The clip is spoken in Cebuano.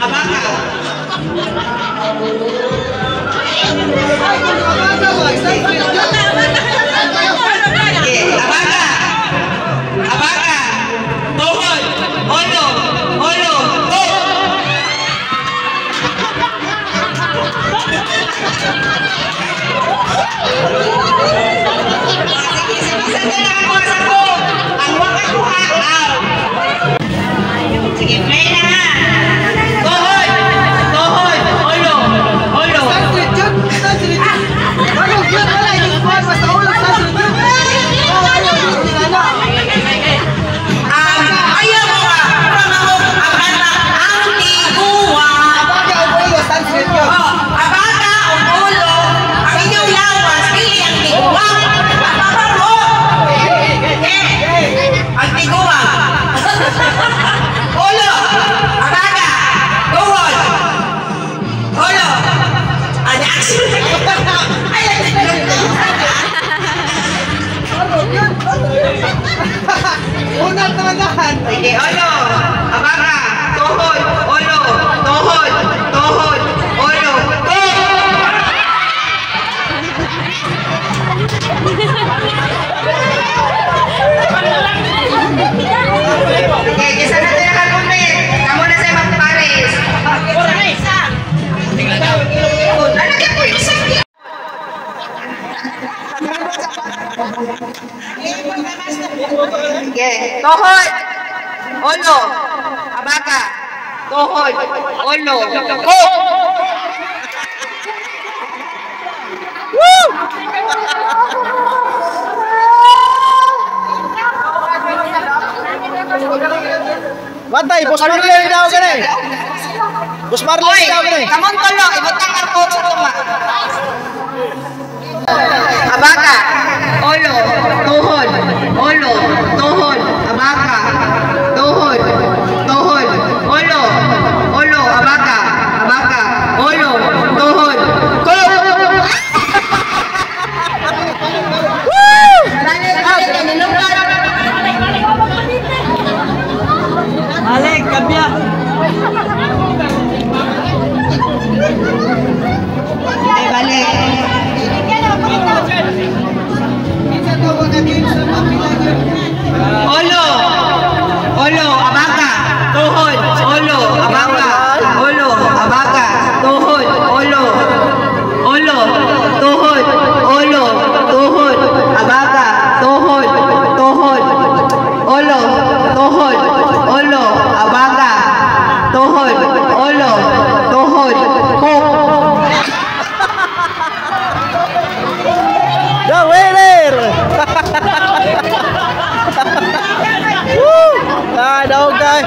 Abaka. Okay, abaka. Abaka. Tuhod. Ulo. Ulo. Go! Sige, sige, sige na ako sa ko. Ang wakakuha, out. Sige, play na ha. Tuhod. Tuhod. Ulo. Ulo. Ayaw mo ba? Ang ang tiguwa. Oh, abaka o ulo, ang inyong lawas, dili ang tiguwang. Mo. Eh, ang tiguwang. Ulo, abaka, tuhod. Ulo. Ay, action. Ay, Unat naman lahat. Sige, ulo, abaka, tuhod, ulo, tuhod, tuhod, ulo, go! Sige, kisa natin nakakumit. Kamu na sa magpares. Lalagyan ko yung sakit. Sige, tuhod, ulo, abaka, tuhod, ulo, go! Bantay, Boss Marley daw gani. Boss Marley daw gani. Kamon tulo, ibutang ang coke sa tunga. Abaka, ulo, tuhod, ulo, tuhod, abaka, tuhod, tuhod, ulo, ulo, abaka, abaka, ulo, tuhod, go! Alek, kabya. Eh, balik. Ulo, ulo, abaka, tuhod, ulo, abaka, ulo, abaka, tuhod, ulo, ulo, tuhod, ulo, tuhod, abaka, tuhod, tuhod, ulo, tuhod, ulo, abaka, tuhod, ulo, tuhod, hook. The winner. Woo! Ah, daog kay.